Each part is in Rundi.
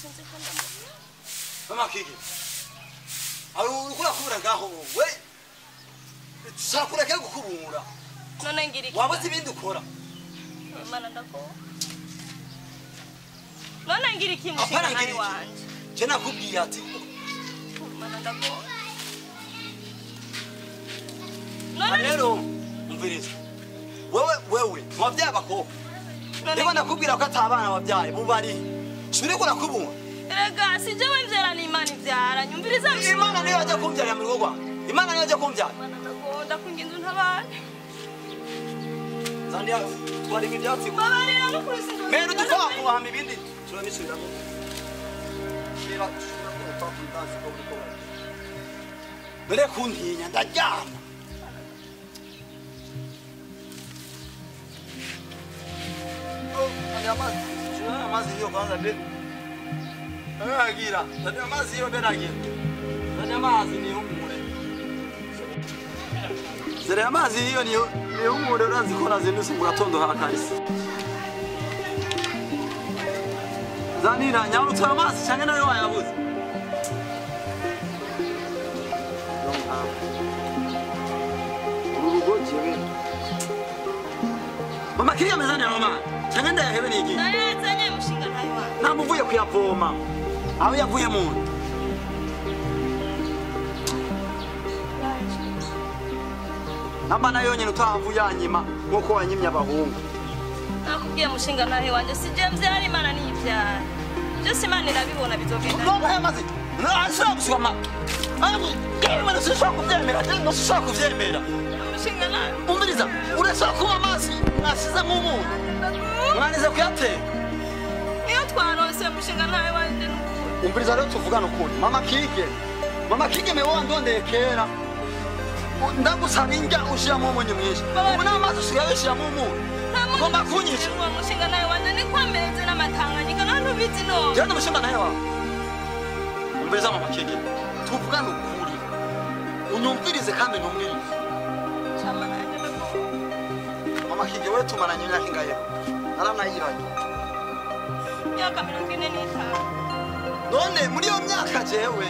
Sinzi ko ndamubona. Mama Kigi. Ari urukura kubura ngaho we. Sakureke gukubura. None ngira iki? Wabuze ibindi ukora. Mana ndako. None ngira iki mushinga nawe wanje? Je nakubwiye ati Mana ndako. None rero umviriza. Wewe wabyaye abakobwa. Niba nakubwira ko atabana wabyaye bubari. Subire ko nakubura. Erega si jewe mvyara ni Imana ivyara. Nyumviriza Imana niyo yajya kumbyarira mu rugo rwawe. Imana niyo yajya kumbyara. Mana ndako ndakwinginze untabare. Zandia twari ibyatsi. Babarira no kurusinda. Mero dupfa kuhama ibindi turabisubiramo. Shira ko ndazi ko uriko. Mbere kuntinya ndaryama. Amazi yo kwanza be. Agira, ndani amazi yo beragira. Ndani amazi ni humure. Zere amazi yo ni humure urazi ko nazindutse mu gatondo hakahise. Zanira nyarutse amazi cyane nayo wayabuze. Urugo jewe. Mama kiriya mezani mama. Cyane ndayahebe niki. Ndayazanye mushinga nayo wawe. Namuvuye kuyavoma. Aho yavuye mu nda. Namba nayo nyine utahavuye yanyima nkuko wanyimye abahungu. Nakubwiye mushinga nawe wanje si je mvyara Imana ni ivyara. Byose Imana irabibona bizogenda. Ntabwo yamaze. Nashobora gusoma. Ariko sinshobora kuvyemera. Sinshobora kuvyemera. Mushinga nawe. Umviriza, urashobora kunywa amazi mwashizemo umunyu. Mwanize kuyateka. Iyo twaronse mushinga nawe wanje n'ukuri. Umviriza rero tuvugane ukuri. Mama Kige. Mama Kige mewe wandondeye kera. Ndagusaba indya ushiramo umunyu mwinshi. Ubu n'amazi usigaye ushiramo umunyu. Ugomba kunyica. Umushinga nawe wanje ni kwameze n'amatanganyika nta ntubizi none. Jewe n'umushinga nawe wawe. Umviriza Mama Kige. Tuvugane ukuri. Unyumvirize kandi unyumvirize. Mama Kige wewe tumaranye imyaka ingahe? Naranayibanye. Imyaka 45. None muri iyo myaka jewe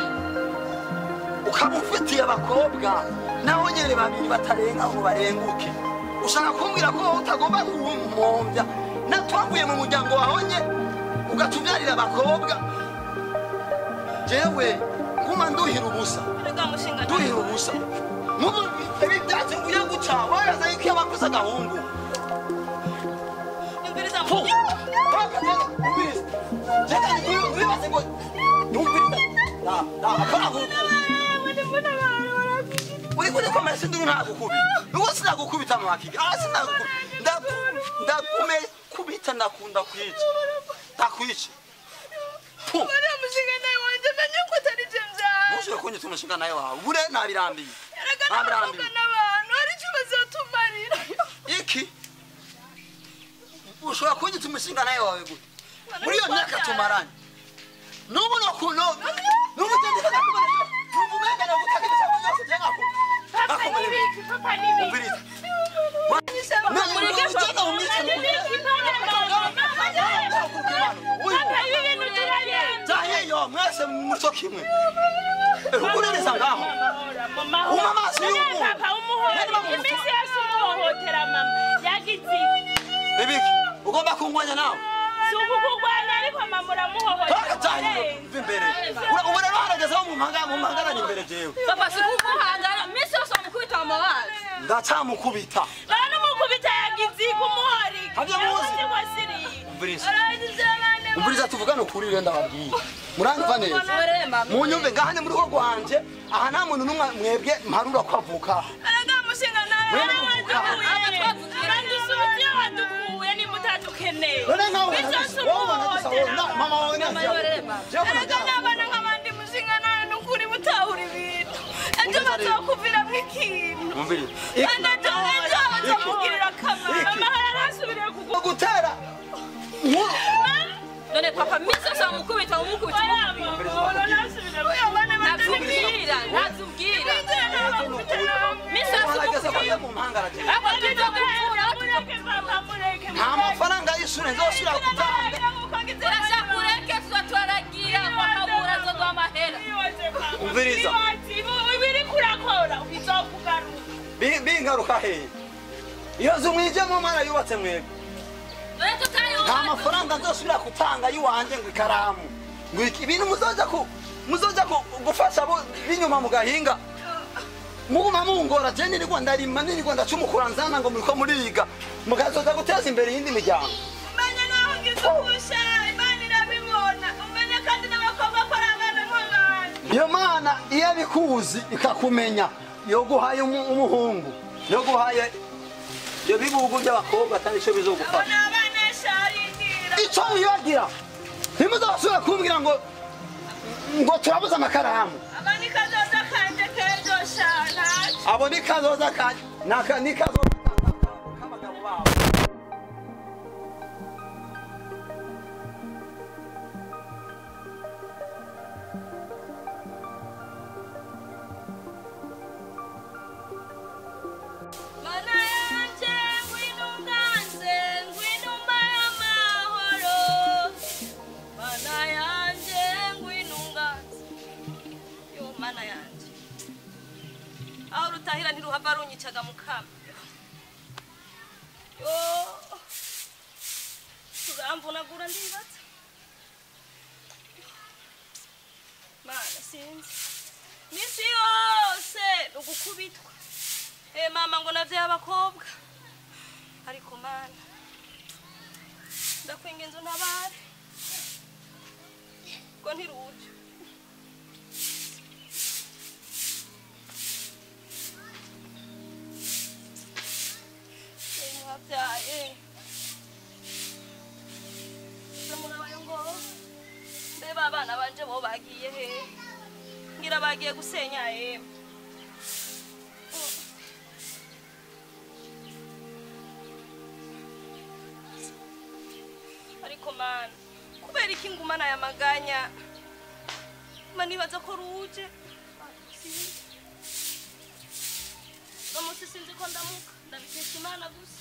ukaba ufitiye abakobwa naho nyene babiri batarenga ngo barenguke. Ushaka kumbwira ko utagomba kuwumuhombya na twavuye mu muryango wahonye ugatubyarira abakobwa. Jewe nguma nduhira ubusa. Nduhira ubusa. Mubu ibi byatsi nguye guca waraza yuko yabakuza gahungu. Umviriza mu. Umviriza. Jeka wibaze ngo umviriza. Da akora ngo uri kuri komesa nduru ntagukubita. Uwo sinagukubita mu hakika. Ah sinagukubita. Ndakume kubita ndakunda kwica. Ndakwica. Bari umushinga nawe wanje menye ko atari je mbyara. Ushobora kunyita umushinga nawe wawe. Bure nabirambiye. Nabirambiye. N'abantu hari icyo bazotumarira. Iki? Ushobora kunyita umushinga nawe wawe gute? Muri iyo myaka tumaranye. Nubu no kuno. Nubu tendeka kubona. Nubu menga na gutakisha byose je ngako. Papa nibiki, papa nibiki. Zahiyo mwese muco kimwe. Ukurereza ngaho. Uma amazi y'umuntu. Papa umuhora imisi yose umuhohotera mama. Yagize iki? Ibiki ugomba kungwanya nawe. Si ukukugwanya ariko mama uramuhohotera. Zahiyo imbere. Ubu rero harageze aho mu mpagarara imbere jewe. Papa si ukuguhangara imisi yose wamukubita mama wacu. Ndacamukubita. Baranamukubita yagize iki umuhori? Habyo muzi. Umviriza. Umviriza tuvugane ukuri rero ndababwiye. Muranyumva neza. Munyumve ngahane muri rugo rwanje aha nta muntu n'umwe mwebwe mparura ko avuka. Erega mushinga nawe arandusubitiye wadukuye nimba utadukeneye. None nkawe mama wawe ni Erega n'abana nk'abandi mushinga nawe n'ukuri butahura ibintu. Ejo bazokuviramwo ikintu. Umviriza. Kandi ejo bazomugirira akamaro. Mama arasubiriye kugutera. None papa misi yose wamukubita umukubita. Ntazubwira, ntazubwira. Misi yose umukubita. Ariko tuzokuvura, nta mafaranga y'ishure nzosubira gutanga. Urashaka ureke tuzatwaragiye. Umviriza. Ibiri kurakora bizokugaruka. Bingaruka he? Iyo nzu mwijemo mwana yubatse mwebwe. Nta mafaranga nzosubira gutanga yiwanje ngo ikaramu. Ngo ibintu muzoja gufasha abo binyuma mu gahinga. Muguma mungora je niriko ndarima niriko ndacumukura nzana ngo muriko muriga. Mukazoza guteza imbere yindi miryango. Menya naho ngize ukusha Imana irabibona. Umenye kandi n'abakobwa ko ari abana nk'abandi. Iyo mana iyo abikuzi ikakumenya yoguhaye umuhungu yoguhaye ibyo bibugu by'abakobwa atari cyo bizogufasha. Abana abana sharindira. Ico wibagira ntimuzasubira kumbwira ngo turabuze amakaramu. Aba ni kazoza kanje k'ejo sha ntaco. Abo ni kazoza kanje ni kazoza k'abagabo babo. Mana yanje ngwino unganze ngwino umpaye amahoro. Mana yanje ngwino unganze. Yo mana yanje. Aho rutahira ntiruhava runyicaga mukama. Yo turamvunagura ndibaza. Mana sinzi. Misi yose ugukubitwa. Mama ngo navye abakobwa. Ariko mana ndakwinginze untabare. Ko ntiruje. Mwabyaye. Ndamurabayo ngo mbeba abana banje bo bagiye he? Ngira bagiye gusenya yemwe. Ariko mana kubera iki ngumana ya maganya manibaza ko ruje. No musi sinzi ko ndamuka ndabikesha Imana gusa.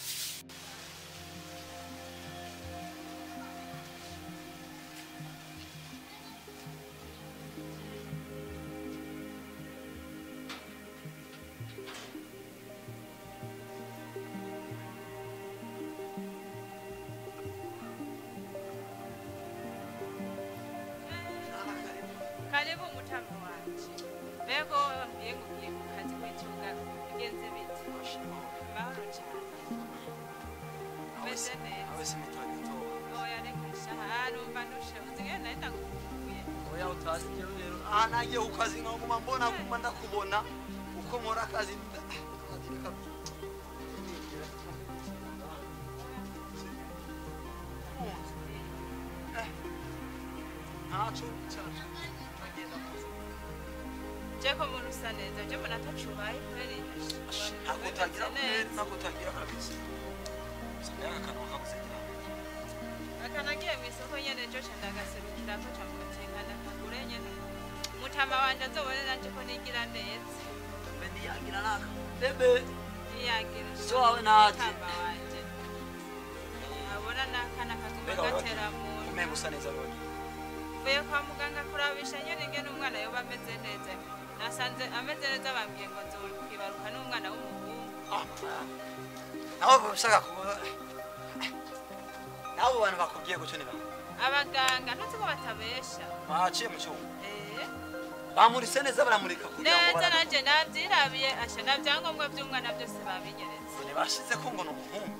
Karibu mutama wanje. Mbego wambwiye ngo ugiye ku kazi kw'ikibuga bigenze bite? Mahoro cyane. Meze neza. Awe simutagito. Oya reka sha, numva ndushe. Uzi ngene nari ndagukumbuye. Oya utazi jewe rero. Ah nagiye ku kazi nkaguma mbona guma ndakubona uko nkora akazi. Ntaco cyacu. Jeko muntu usa neza, je mbona atacubaye kweri. Ntabwo utagira kweri, ntabwo utagira kabisa. Sanga akanwa kagusekera. Akanagiye mu isoko nyene jo ca ndagaserukirako ca mugatenga ndakagure nyene. Mutama wanje azobone nanje ko nigira neza. Mbe niyagira naka. Bebe. Niyagira. So wawe naje. Mutama wanje. Abona nakana kaguma gatera mu. Umenga usa neza rwose. Mvuye kwa muganga kurabisha nyene ngene umwana yoba ameze neza. Nasanze ameze neza bambwiye ngo nzokwibaruka n'umwana w'umuhungu. Nawe ushaka kuba nabo bantu bakubwiye guco ni bande? Abaganga ntuzi ko batabesha. Baciye mu cyuma. Bamurise neza baramurika kugira ngo neza nanje navyirabiye asha na byangombwa by'umwana byose babinyeretse. None bashize ko ngo ni umuhungu.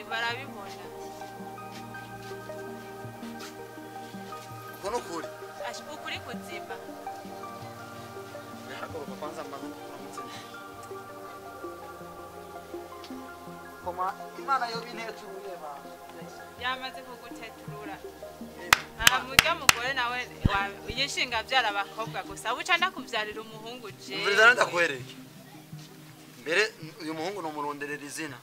Barabibona. Uko nukuri? Asha ukuri kuzima. Haguruka kwanza mbanza kuramutse. Koma Imana yo binteturuye ba. Yamaze kuguteturura. Murya mugore nawe yishinga abyara abakobwa gusa buca ndakubyarira umuhungu je. Umviriza ndakwereke. Mbere uyu muhungu no muronderera izina.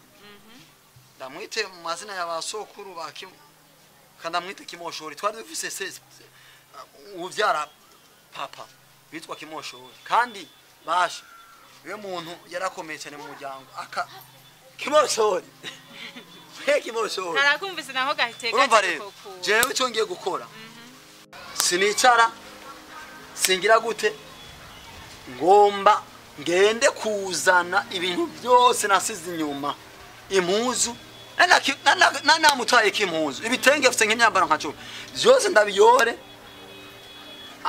Ndamwite mu mazina ya basokuru ba Kim kandi amwite Kimoshori. Twari dufise uvyara papa bitwa Kimoshori kandi basha uyo muntu yarakomeye cyane mu muryango aka Kimoshori. Kimoshori. Narakumvise naho gahiteka. Urumva rero jewe ico ngiye gukora. Sinicara singira gute Ngomba ngende kuzana ibintu byose nasize inyuma. Impuzu namutwaye kimpuzu ibitenge afite nk'imyambaro nka 10 byose ndabiyore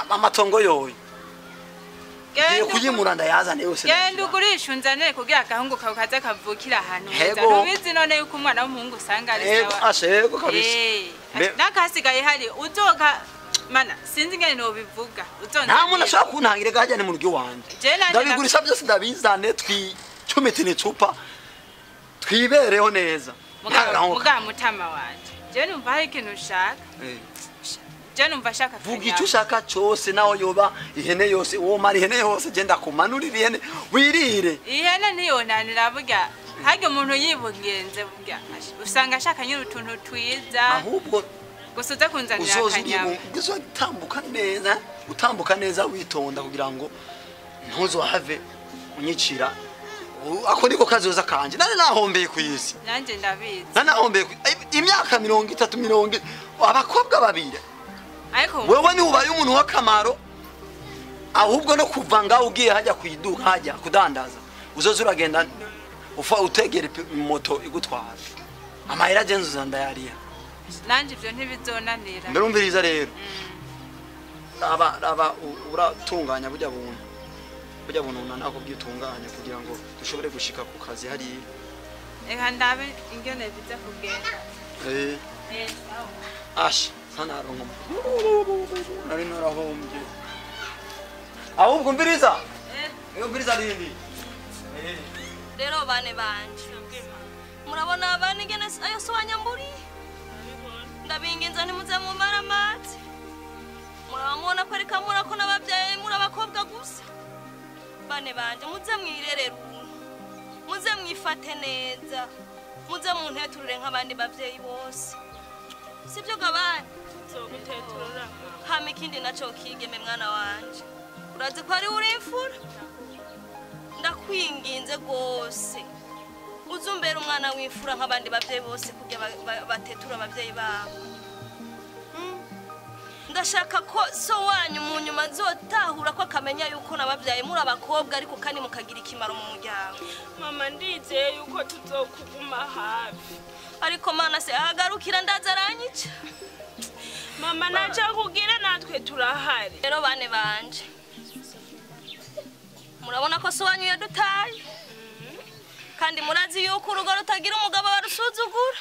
amatongo yoyo. Ngiye kuyimura ndayazane yose. Genda ugurisha unzanire kugira agahungu kawe kaze kavukira ahantu heza. Ntubizi none yuko umwana w'umuhungu usanga ari sawa. Ego kabisa. Nakasigaye hari uzoka mana sinzi ngene no bivuga. Uzonza. Nta muntu ashaka kuntangira gajya ni mu rugo wanje. Ndabigurisha byose ndabizane twicumite n'icupa twibereho neza. Muga mutama wanje. Je numva hari ikintu ushaka. Je numva shaka vuga icyo ushaka cyose naho yoba ihene yose uwo mari ihene yose genda kumanurira ihene wirire. Ihene ntiyonanira burya harya umuntu yibungenze burya usanga ashaka nyiri utuntu twiza. Ahubwo gusa uza kunzanira akanyama. Uzotambuka neza, utambuka neza witonda kugira ngo ntuzohave unyicira. Ako niko kazoza kanje. Nari nahombeye ku isi. Nanje ndabizi. Nari nahombeye imyaka 30 mirongo abakobwa babiri. Ariko wewe ni ubaye umuntu w'akamaro ahubwo no kuva ngaho ugiye hajya kuyiduka hajya kudandaza uzoza uragenda ufa utegera moto igutwara amahera agenza uzandayariya. Nanje ivyo ntibizonanira. Ndarumviriza rero. Aba uratunganya burya buntu. Burya buntu nako bwitunganya kugira ngo dushobore gushika ku kazi hariya. Eka ndabe ingene biza kugenda. Ash sanarongo. Nari narahombye. Ahubwo umviriza. Umviriza rindi. Rero bane banje. Murabona abana ingene ayo so wanyamburi. Ndabinginza ntimuze mumara amazi. Murabamubona ko ariko murako n'ababyeyi muri abakobwa gusa. Bane banje muze mwirerere ubuntu. Muze mwifate neza. Muze munteturure nk'abandi bavyeyi bose. Sibyo gabane? Nzoguteturura. Hama ikindi naco kigeme mwana wanje. Urazi ko ari uri imfura? Ndakwinginze gose. Uzumbera umwana w'imfura nk'abandi bavyeyi bose kugira batetura abavyeyi babo. Ndashaka ko so wanyu mu nyuma nzotahura ko akamenya yuko nabavyaye muri abakobwa ariko kandi mukagira ikimaro mu muryango. Mama ndizeye yuko tuzokuguma hafi. Ariko mana se ahagarukira ndaza aranyica. Mama naca kugira natwe turahari. Rero bane banje. Murabona ko so wanyu yadutaye. Kandi murazi yuko urugo rutagira umugabo barusuzugura.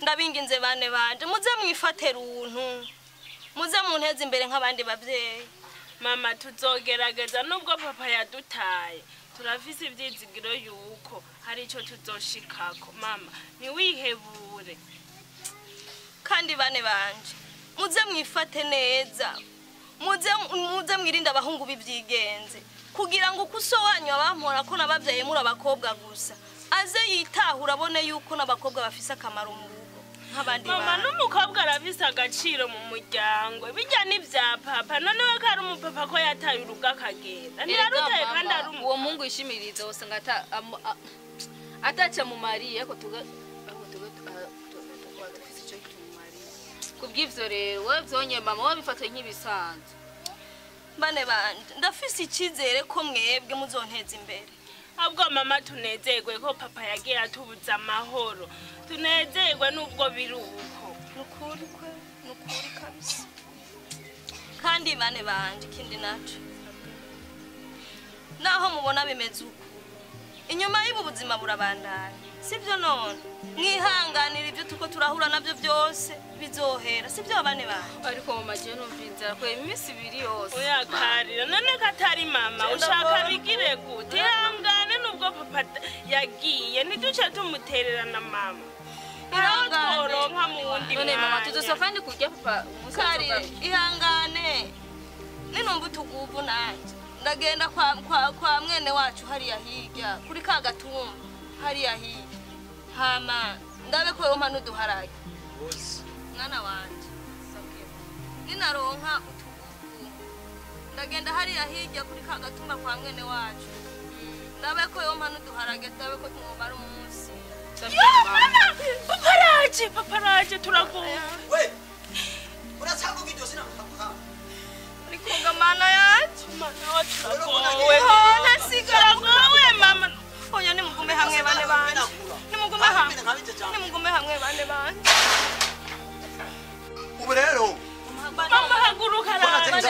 Ndabinginze bane banje muze mwifate runtu. Muze munteze imbere nk'abandi bavyeyi. Mama tuzogerageza nubwo papa yadutaye. Turafise ivyizigiro yuko hari ico tuzoshikako. Mama ntiwihebure. Kandi bane banje muze mwifate neza. Muze mwirinde abahungu b'ivyigenze. Kugira ngo kuso wanyu abampora ko nabavyaye muri abakobwa gusa. Aze yitahura abone yuko nabakobwa bafise akamaro mu rugo nk'abandi Mama bantu. n'umukobwa arafise agaciro mu muryango. Bijya ni vya papa none we kari umupapa ko yataye urugo akagenda. Ntiyarutaye kandi ari uwo mungu yishimiriza usanga ataca mu mariye ko tuga dufise ico tumariye. Kubw'ivyo rero wewe vyonye mama wabifata nk'ibisanzwe. Bane banje ndafise icizere ko mwebwe muzonteza imbere. Ahubwo mama tunezerwe ko papa yagiye atubuza amahoro. Tunezerwe nubwo biri uko. Nukuri kwe, nukuri kabisa. Kandi bane banje ikindi naco. Naho mubona bimeze uko. Inyuma y'ubu buzima burabandanya. Sivyo none? Mwihanganira ibyo tuko turahura navyo byose bizohera. Sivyo bane banje? Ariko mama je numva inzara ko iminsi ibiri yose. Oya karira none katari mama ushaka bigire gute? Ihangane nubwo papa yagiye ntiduce tumutererana mama. Ihangane mu wundi none mama tuzosa kandi kurya papa Karire ihangane. Ninumva utuguvu nanje. Ndagenda kwa mwene wacu hariya hirya kuri ka gatumba hariya hirya. Hama ndabe ko yompa n'uduharage. Mwana wanje ninaronka utuguvu ndagenda hariya hirya kuri ka gatumba kwa mwene wacu. Ndabe ko yompa n'uduharage ndabe ko tumubara umunsi. Paparaje paparaje turagowe. We uracavuga iryo sina mutavuga. Ariko ngamana yacu nasigara wowe mama. Oya nimugume hamwe bane banje. Nimugume hamwe. Nimugume hamwe bane banje. Ubu rero mama haguruka rara.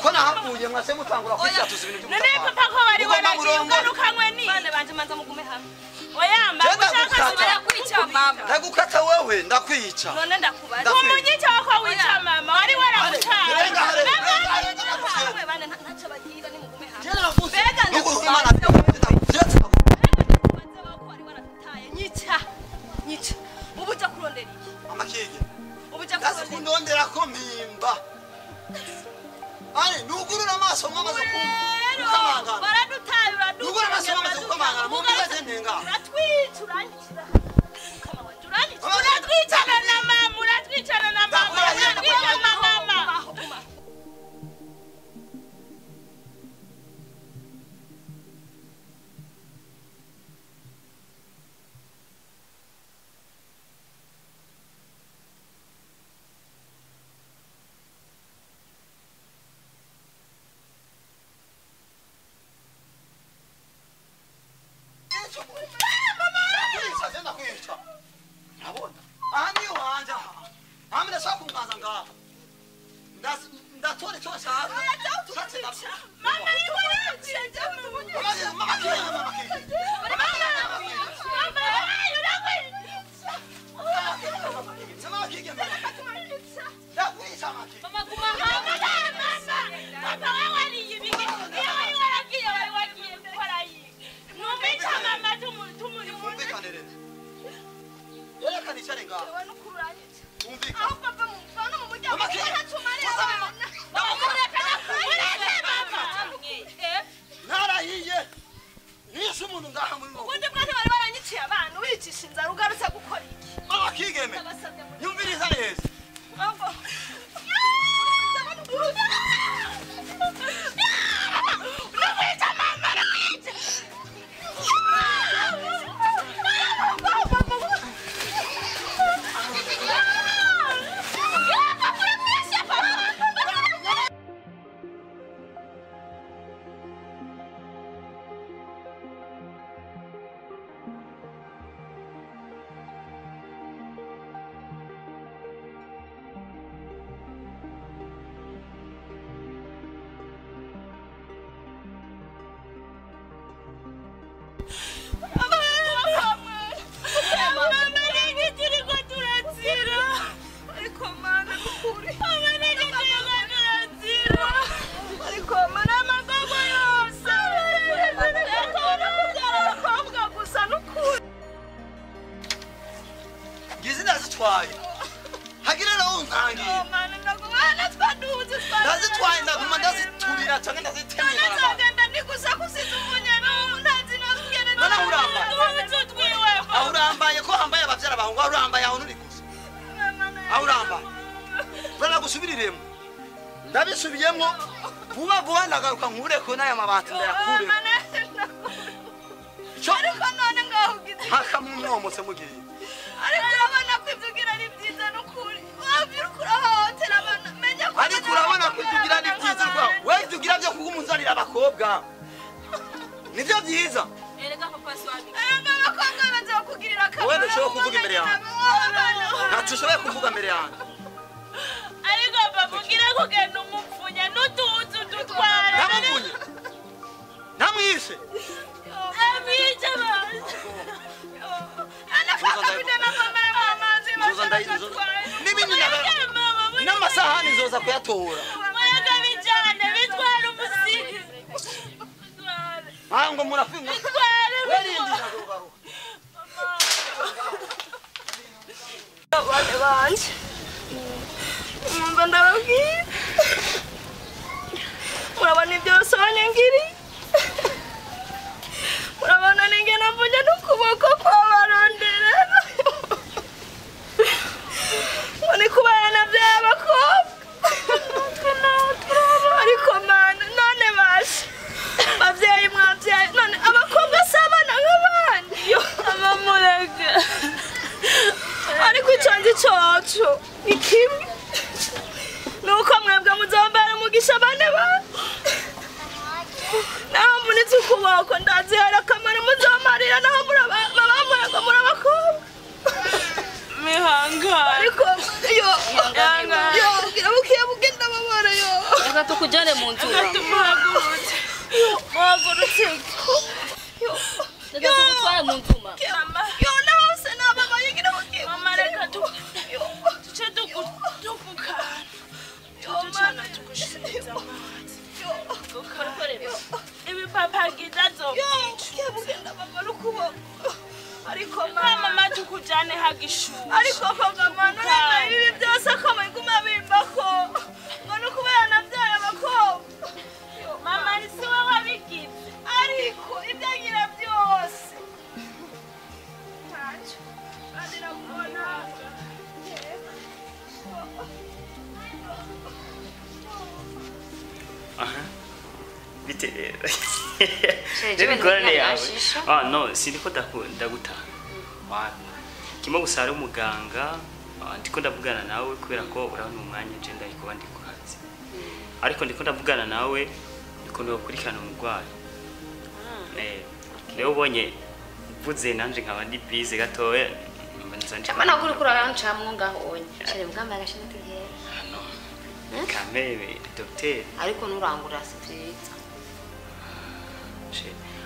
Ko nahavuye mwase mutangura kwitatuza ibintu by'ubutaka. None papa ko bari waragiye ugarukanwe ni. Bane banje manza mugume hamwe. Oya mama ushaka subira kwica mama. Ndagukata wewe ndakwica. None ndakubaza. Umunyica wako wica mama wari waragutaye. Hamwe bane ntaco bagira nimugume hamwe. Bega ndakuzimana. Nyica. Nyica. Ubuja kurondera iki? Amakige. Ubuja kurondera. Ndakundondera ko mpimba. Ari nugurura amaso mwamaze kukamangana. Baradutaye uraduka. Nugurura amaso mwamaze kukamangana. Mumbiza zentenga. Uratwica uranyicira. Kama wanje uranyicira. Uratwicana na mama, uratwicana na mama. Uratwicana na mama. Ndabisubiyemo vuba vuba ndagaruka nkureko n'aya mabati ndayakure. Ariko none ngaho ugize haka mumwomotse mugiye. Ariko urabona ko ibyo ugira ari byiza n'ukuri. Wabwira ukurahohotera abana menya ko ariko urabona ko ibyo ugira ari byiza rwa we ibyo ugira byo kugumunzanira abakobwa. Nivyo byiza. Erega papa swabi. Erega abakobwa banze bakugirira akamaro. Wowe ntushobora kuvuga imbere yanjye. Ntacyo ushoboye kuvuga imbere yanjye. Ariko papa ugira kugenda umupfunya n'utuzu dutwara. Namupfunye. Namwishe. Amwice banje. N'ibindi n'amasahani nzoza kuyatora. Mureka bijane bitwara umusigi. Ntango murafinga. Bitware. Werindira kugaruka. Bane banje. Mba ndababwira. Murabona ibyo banyangiriye. Murabona n'ingene mvunya n'ukuboko kwabaronderera. Ngo ni kubana na by'abakobwa. Ariko mana none basha. Bavyeyi mwavyaye none abakobwa si abana nk'abandi. Amamureke. Ariko ico nzi coco ni kimwe. Nuko mwebwe muzombera umugisha bane Ihangane. Yo, gira buke buke ndababara yo. Reka tukujyane mu nzu. Reka tumuhagurutse. Muhagurutse. Yo. Reka tugutware mu nzu mama. Mama. Yo, naho se nababaye gira buke. Mama reka tuce tukukana. Tucana tugushiriza amazi. Ibipapagiza zovyica. Yo, buke ndababara ukuboko. Ariko mama tukujane hagishushe. Ariko mama none ibi byose akomeye guma bimbako. Ngo nukubera navyaye abakobwa. Mama ni siwe wabigize. Ariko ibyangira byose. Ntacyo. Bandira kubona. Aha. Bite rero. Ingorane yawe. Ah no, sindiko ndaguta. Wapi. Kimwe gusa hari umuganga ndiko ndavugana nawe kubera ko urabona umwanya je ndayikuba ndi ku kazi. Ariko ndiko ndavugana nawe ndiko ndakurikirana umurwayi. Rero ubonye mvuze nanje nkaba ndi busy gatoya mbanza nje. Chama nakuri kurancamwo ngaho onye. Shere mugamba agashina tihera. No. Kamebe docteur. Ariko nurangura si vyiza.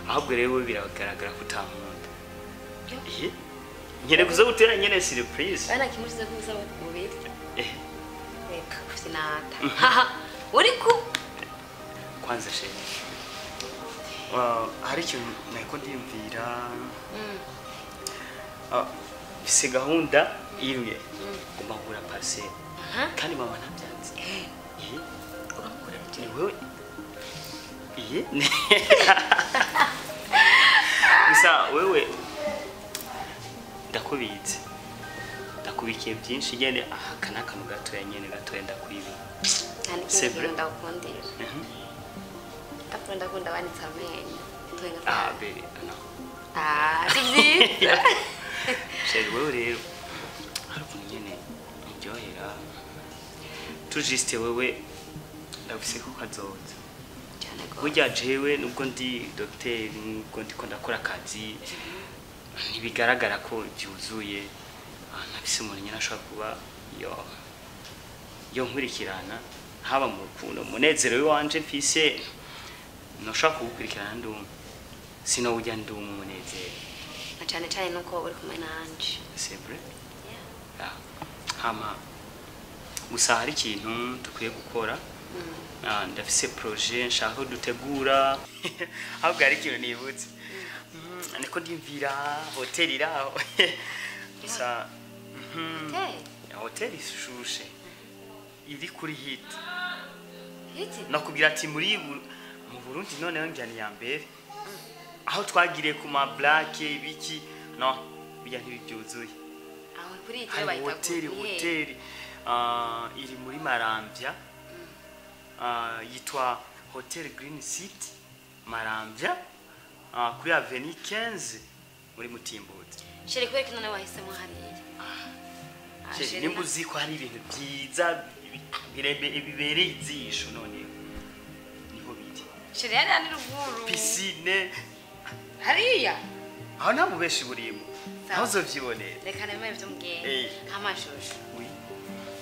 Ahubwo rero biragaragara ko utankunda. Eh? Nkene kuza gutera nyene surprise. Bana kimusize kuza mubiri. Eh. Reka kusinata. Uri ku kwanza she. Hari ikintu nako ndiyumvira. Bise gahunda imwe. Ngomba kugura parcelle. Kandi mama ntabyanze. Eh? Uramugura ni wewe. Iye? Gusa wewe ndakubitse. Ndakubikiye byinshi nyene aka nakantu gatoya nyene gatoya ndakwibi. C'est vrai ndakundira. Ndakunda kunda banitse amenyo. Ah bebe no. Ah, sivyiza. Chéri wewe rero hari ukuntu nyene ndyohera. Tujiste wewe ndagufise ko kazoza. Burya jewe nubwo ndi docteur nubwo ndiko ndakora akazi ntibigaragara ko byuzuye nafise umuntu nyine ashobora kuba yo nkurikirana haba mu rukundo umunezero wanje mfise noshobora kuwukurikirana ndumwe sinowujya ndumwe umunezero na cyane cyane nuko uri kumwe nanje. C'est vrai? Yeah. Hama gusa hari ikintu dukwiye gukora. Ndafise projet nshaka dutegura ahubwo hari ikintu nibutse niko ndimvira hotel iraho gusa hotel ishushe iri kuri hit nakubwira ati muri mu Burundi noneho njyana ya mbere aho twagiriye ku ma black ibiki no bijya ntibibyuzuye aho kuri icyo bayita hotel iri muri Maramvya. Yitwa Hotel Green City Maramvya kuri Avenue 15 muri Mutimbuzi. Chéri kubera none wahisemo hariya. Chéri nimba uzi ko hari ibintu byiza bibereye ijisho none niho biri. Chéri hariya ni ruguru. Piscine hariya. Aho nta mubeshi burimo. Aho uzovyibonera. Reka nemere ivyo mugenda. Amashusho. Oui.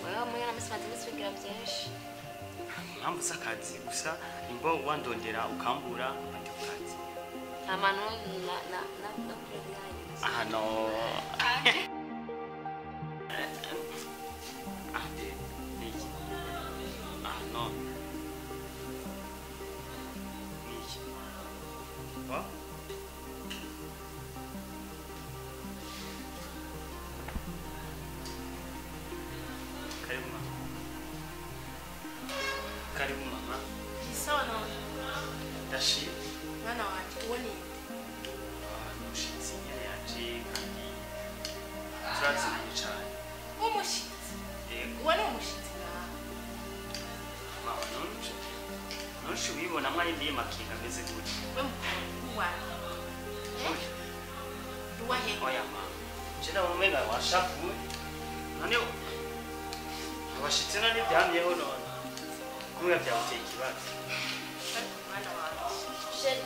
Wewe mwana misi misigira byinshi. Mpamvu z'akazi gusa nimba wandondera ukambura mba ndi ku kazi. Amano na na na na Ah no. Ah niki. Ah no. Niki. Wa? Karibu mama. Karibu mama. Sawa none. Ndashi. Mwana wanje uwo ni umushitsi nyene yaje kandi turazinanye cane. Umushitsi? Yego. Uwo ni umushitsi nawe? Mama nonje. Nonje ubibona mwari ndiye makinga ameze gutya. We mukobwa uwawe. Uwahe? Oya mama. Je ndabona umenga washavuye. None abashitsi none byamyeho none. Kumwe byaguteye ikibazo. Ariko mwana wanje. Chéri.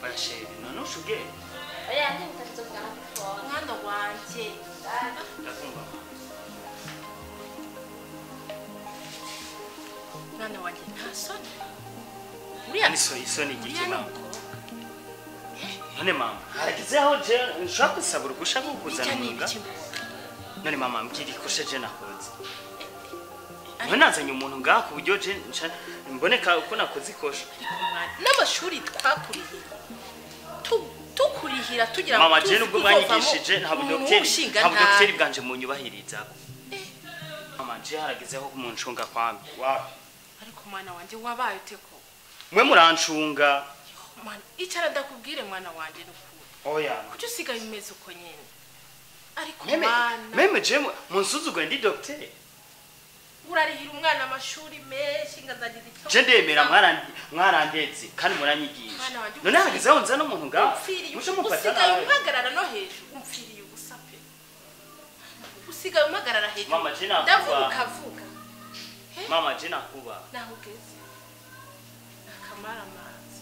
Oya Chéri none ushuge Oya ndi mutazovugana ku phone. Mwana wanje. Ndakumva. Mwana wanje nta soni. Uriya ni isoni igiki mama? None mama, haragize aho je nshaka gusaba uruhusha rwo kuzana umuntu. None mama mbwira ikosha je nakoze. None nazanye umuntu ngaha ku buryo je mboneka uko nakoze ikosha. N'amashuri twakuriye. Tukurihira tugira ngo mama je nubwo mwanyigishije ntabwo dogiteri bwanje munyubahiriza. Mama je haragize aho kumuncunga kwami. Wapi? Ariko mwana wanje wabaye uteko. Mwe murancunga. Mwana icara ndakubwire mwana wanje nukuri. Oya. Kuki usigaye umeze uko nyene? Ariko mwana meme je munsuzugwe ndi dogiteri. Urarihira umwana amashuri menshi ngazagira icyo. Je ndemera mwarandetse kandi muranyigisha. None hageze aho nza no muntu ngaho. Muje mufata. Usigaye umpagarara no hejuru, umfiriye ubusa pe. Usigaye umpagarara hejuru. Mama je nakuba. Ndavuga ukavuga. Mama je nakuba. Naho ugeze. Akamara amazi.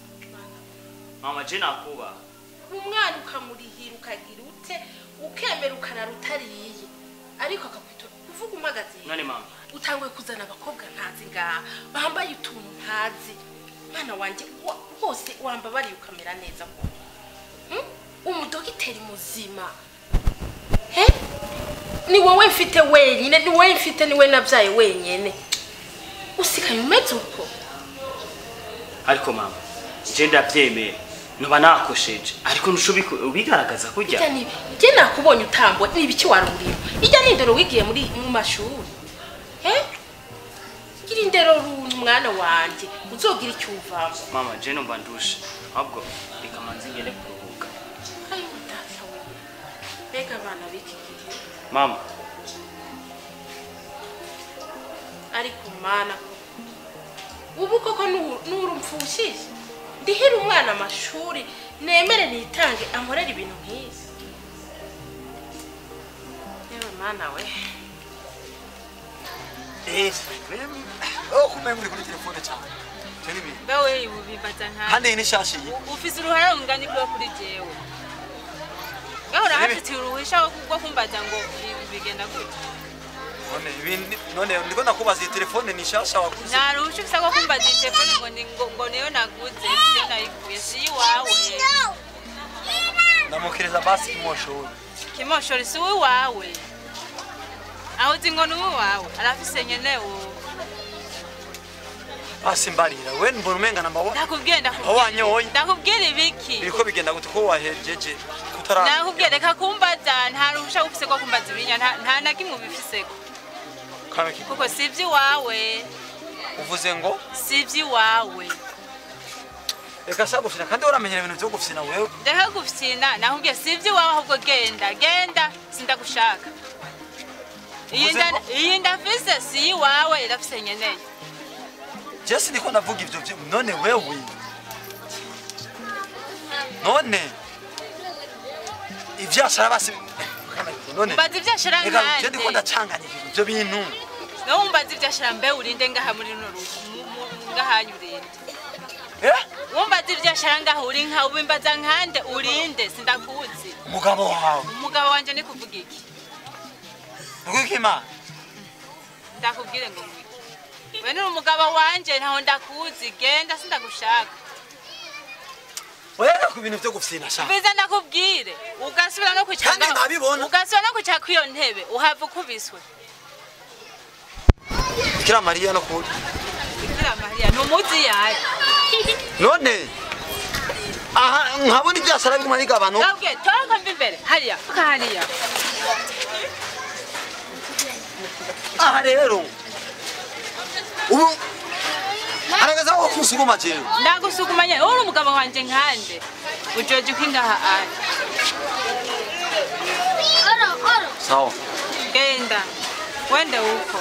Mama je nakuba. Umwana ukamurihira ukagira ute ukemera ukanara utariye. Ariko akakwita kuvuga umagaze. None mama utangwe kuzana abakobwa ntazi ngaha bambaye utuntu ntazi. Mwana wanje hose wambabariye ukamera neza ko. Umudogiteri muzima. He? Ni wowe mfite wenyine, ni wowe mfite ni we nabyaye wenyine. Usikaye umeze uko. Ariko mama, je ndabyemera. Noba nakosheje ariko nushubi ubigaragaza kujya. Je nakubonye utambwe ni ibiki waruriye. Ijya nindero wigiye muri mu mashuri. He? Gira indero runtu mwana wanje uzogira icyo uvamo. Mama je numva ndushe. Ahubwo reka manzi ngende kuruhuka. Ayo data we. Bega abana biki gihe. Mama. Ariko mana ubu koko nurumfushije. Ndihira umwana amashuri nemere nitange ankorera ibintu nk'izi. Yewe mana we. Oh kumenga uri kuri telefone cyane. Turi bi. Bawe ubibaza nka. Handi ni shashi. Ufise uruhara rungana ikwo kuri jewe. Gahora hafite uruhisha rwo kumbaza ngo bigenda gute. None ibindi none ndiko nakubaza iyi telefone ni shasha waguze. Nta ruhisha ufise rwo kumbaza iyi telefone ngo ni ngo niyo naguze siyo nayikuye si iwawe. Ndamukiriza basi kimoshori. Kimoshori si uwawe. Aho uzi ngo ni uwawe arafise nyenewo. Basi mbarira we mbona umenga namba wa. Ndakubwiye ndakubwiye. Wanyoye. Ndakubwira ibiki. Biriko bigenda gute ko wahejeje kutara. Ndakubwiye reka kumbaza nta ruhusha ufise ko kumbaza ibinya nta na kimwe ubifiseko. Kuko si iby'iwawe. Uvuze ngo si iby'iwawe. Reka sha gufina kandi uramenyera ibintu byo gufina wewe. Ndeka gufina nakubwiye si iby'iwawe ahubwo genda genda sindagushaka. Iyi ndafise si iwawe irafise nyeneye. Jesse ndiko ndavuga ivyo none wewe. None ivyashara basi none. Mbaza ivyashara nkande. Reka ndiko ndacanganya ivyo bintu. No mbaza ivyashara mbe urinde ngaha muri runo rugo ngahanyu urinde. Eh? Wumbaza ivyashara ngaha uri nka ubimbaza nkande urinde sindakuzi. Umugabo wawe. Umugabo wanje ni kuvuga iki? Ngukima. Ndakubwire ngo ngwiki. We ni umugabo wanje ntaho ndakuzi genda sindagushaka. Oya ku bintu byo gufyina sha. Biza ndakubwire ugasubira no kwicara. Kandi nabibona. Ugasubira no kwicara kwiyo ntebe uhava ukubiswe. Bikira Mariya no kuri. Bikira Mariya numuzi yaye. None aha nkabona ibyasara biguma bigabanuka. Ndabwiye toka mbi imbere hariya. Hariya. Aha rero ubu aragaza ko kusuguma jewe. Ndagusuguma nyene uri umugabo wanje nkande. Ujoje kwingaha ari. Sawa. Genda. Wende uko.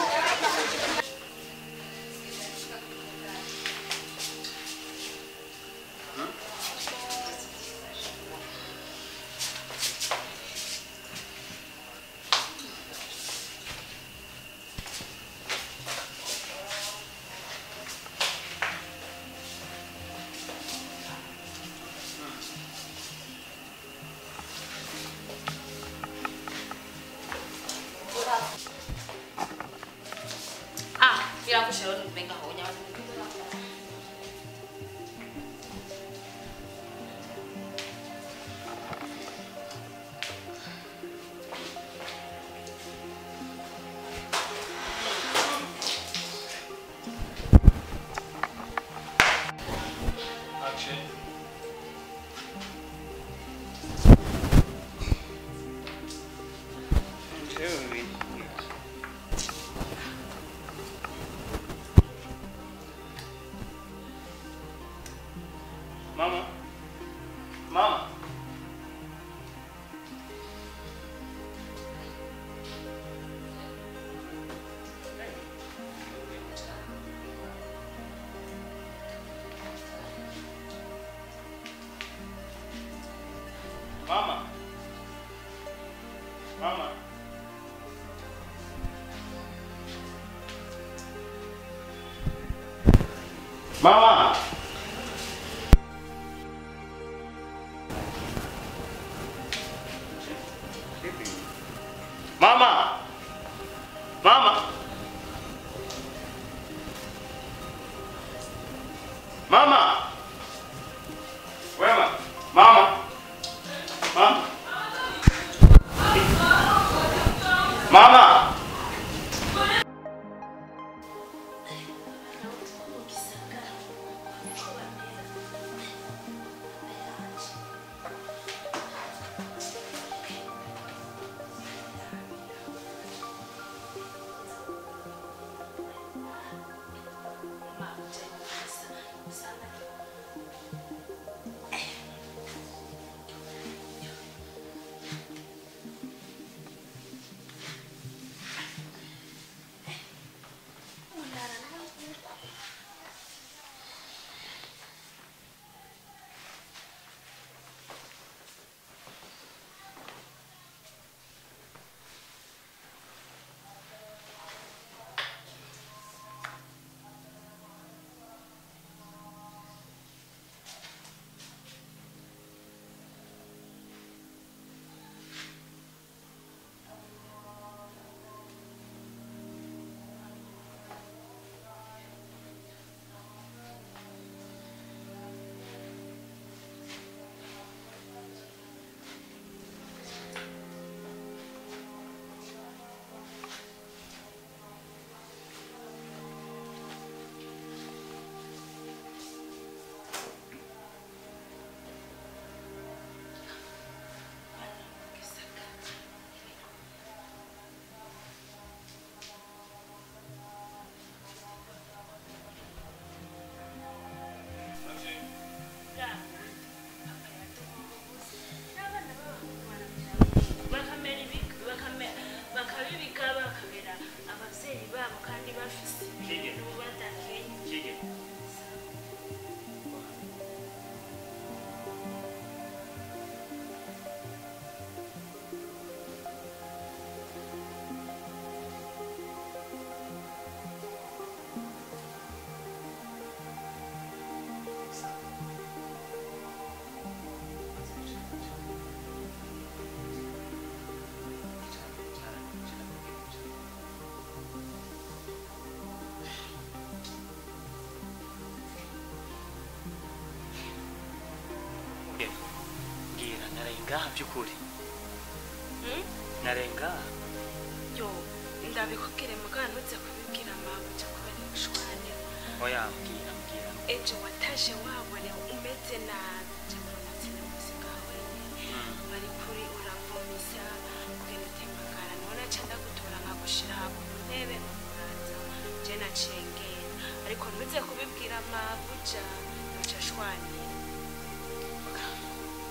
Mama. Mama. Wema. Mama. Mama. Mama. Narenga byukuri. Narenga. Yo, ndabikubwire mugana ntuze kubibwira mama cyo kubera gushwana. Oya, mbwira. Ejo wataje wabone umeze nabi cyangwa sinamuzika wenyine. Bari kuri uravomisa kugenda utemagara none aca ndagutora nkagushira ku ntebe muraza je nacengera ariko ntuze kubibwira mabuja ntuca shwanira.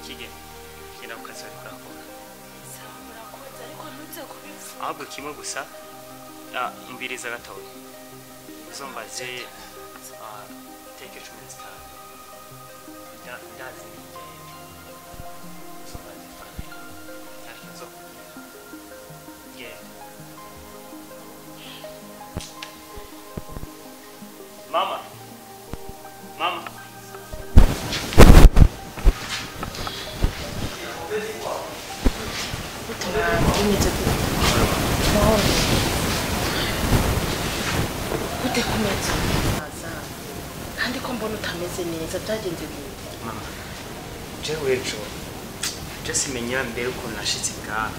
Kige. Kina ukazi ariko urakora. Sawa urakoze ariko ntuze kubivuga. Ahubwo kimwe gusa umbiriza gatoya. Uzombaze teke 15. Ndazi ngiye. Uzombaze faranga. Ariko nzokubwira. Genda. Mama. Mama. Gute kumeze kandi ko mbona utameze neza byagenze gute? Mama, jewe ejo je simenya mbere ukuntu nashitse ngaha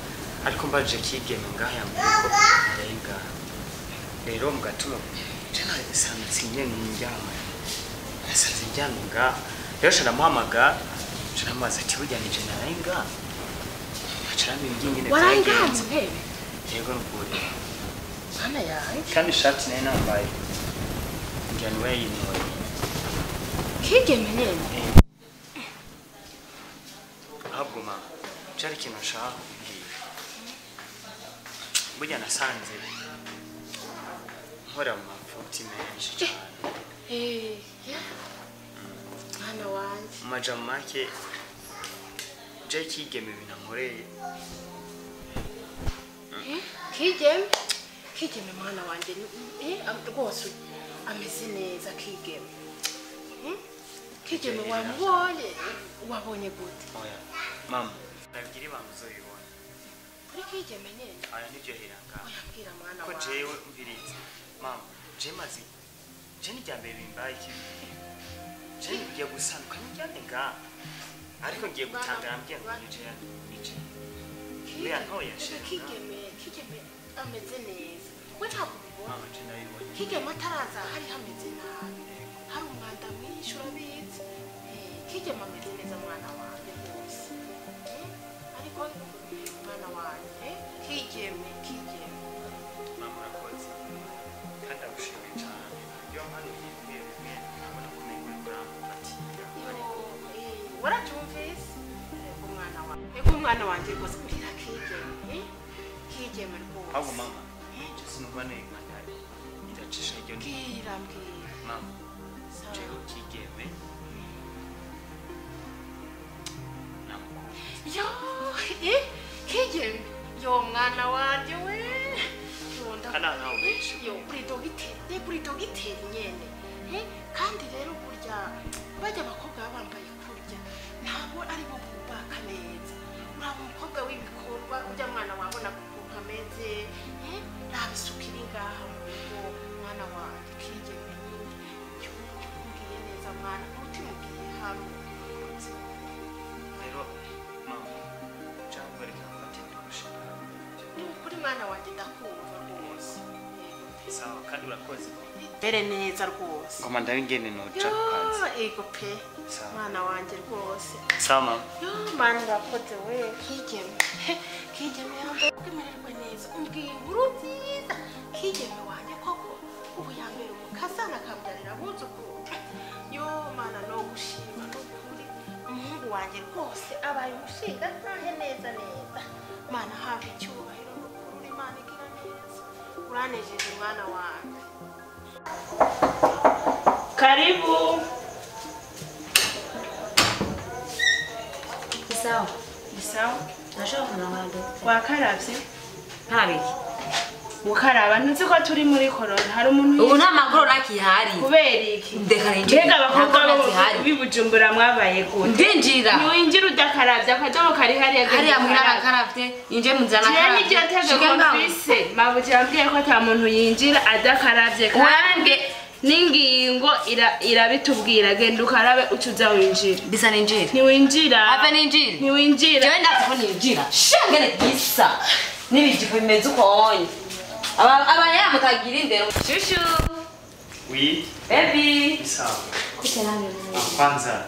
ariko mbaje Kigeme ngaha yambwiye ko narenga rero mu gatondo je nasanze nyene ndyama nasanze ndyamye ngaha rero ca ndamuhamagara ca ndamubaza ati burya nije narenga Warangaye mu ntebe? Yego nukuri. Mana yanjye. Kandi ishati nayo nambaye. Ngira niwe yayintoye. Kigeme nyene? Ahubwo mama, cari ikintu nshaka kukubwira. Burya nasanze nkora mu mafuti menshi cane. Mwana wanje. Mu majambo make je Kigeme ibintu ankoreye. Kigeme? Kigeme mwana wanje rwose ameze neza Kigeme. Kigeme wamubonye wabonye gute? Oya mama, ndabwira ibanga uzoyibona. Kuri Kigeme nyene. Aya nivyo heranga. Oya mbwira mwana Ko wawe. Jewe mviriza. Mama, je mazi. Je ni ryambere bimbaye iki. Je ngiye gusanuka nijyane nga. Ariko ngiye gutangara mbwiye ngo nije nije. Oya ntoya she. Kigeme, Kigeme ameze neza. We ntabwo ubibona. Mama je ndabibonye. Kigeme ataraza hari hameze nabi. Hari umwanda mwinshi urabizi. Kigeme ameze neza mwana wanjye rwose. Ariko mwana wanjye Kigeme, Kigeme. Mama urakoze. Kandi ndagushimiye cyane. Iyo mpanuye bimwe bimwe ndabona ko umengo uriko uramfatira. Yo, warabyumvise? Ego mwana wanjye. Ego mwana wanjye rwose mbwira Kigeme. Kigeme rwose. Ahubwo mama, je sinumva neza iracisha iryo ni. Mbwira mbwira. Mama, Sawa. jewe Kigeme namukunda. Yo, Kigeme. Yo mwana wanje we. Yo Kana nawe benshi. Yo kuri dogiteri, kuri dogiteri nyene. Kandi rero burya bajya abakobwa baba bambaye kurya ntabwo ari bo bubaka neza. Uraba umukobwa w'ibikorwa ujya mwana wabona ukuntu ameze, raba isuku iri ngaha mu rugo mwana wanjye Kigeme nyine. Yo umbwiye neza mwana, umutima ugiye hamwe. Rero mama, cyangwa reka mfate ndagushinga. Ni ukuri mwana wanjye ndakumva rwose. Sawa kandi urakoze. Mbere neza rwose. Ngoma ndabingene noca ku kazi. Yo, ego pe. Sawa. Mwana wanjye rwose. Sawa mama. Yo, mwana urakoze we. Kigeme. Kigeme yambaye kwemererwa neza. Umbwiye inkuru nziza. Kigeme wanjye koko ubu yambera umukazana akambyarira abuzukuru. Yo, mana no gushima n'ukuri. Umuhungu wanjye rwose abaye umushinga ntahe neza neza. Mana habwa icyubahiro n'ukuri Imana igira neza. Uranejeje mwana wanjye. Karibu. Sawa. Sawa. Nashobora kunabando. Wakaravye? Nkarabiki. Gukaraba ntuzi ko turi muri corona hari umuntu Ubu nta makuru nakihari. Kubera iki? Ndeka ninjire. Mbega abakobwa Nta bo zihari. b'i Bujumbura mwabaye gute? Ndinjira. Ntiwinjira udakaravye akadobo kari hariya genda Hariya muhira ukarabe. nakaravye, inje mu nzira Jewe nakaravye. niryo tegeko Shike ngaho. mfise. Mabuja yambwiye ko ata muntu yinjira adakaravye kandi n'ingingo irabitubwira genda ukarabe uca uza winjira. Bisa ninjira. Ntiwinjira. Ave ninjira. Ntiwinjira. Jewe ndapfa ko ninjira. Shangene gisa. N'ibijipo bimeze uko onye. Aba aba mutagira indero. Shushu. Oui, Baby. sawa. Kuke nawe. Ah, kwanza.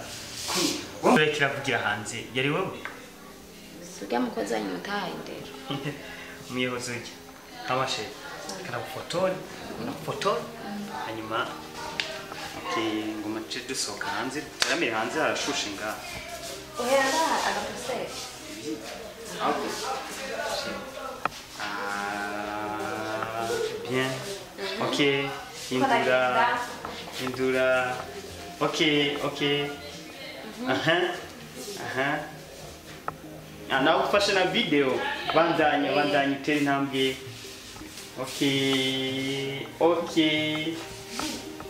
Wewe kiravugira hanze. Yari wewe? Surya mukozi wanyu mutahaye indero. Umuyobozi ujya. Kamashe. Karagufotora, nagufotora. Hanyuma okay, ngoma nce dusohoka hanze, turamire hanze harashushe ngaha. Oya agaposeri. Ahubwo. Ah, bien. Ok, hindura. Hindura. Ok, ok. Aha. Aha. Ah, nawe ufashe na video. Bandanya, bandanya utere intambwe. Ok, ok.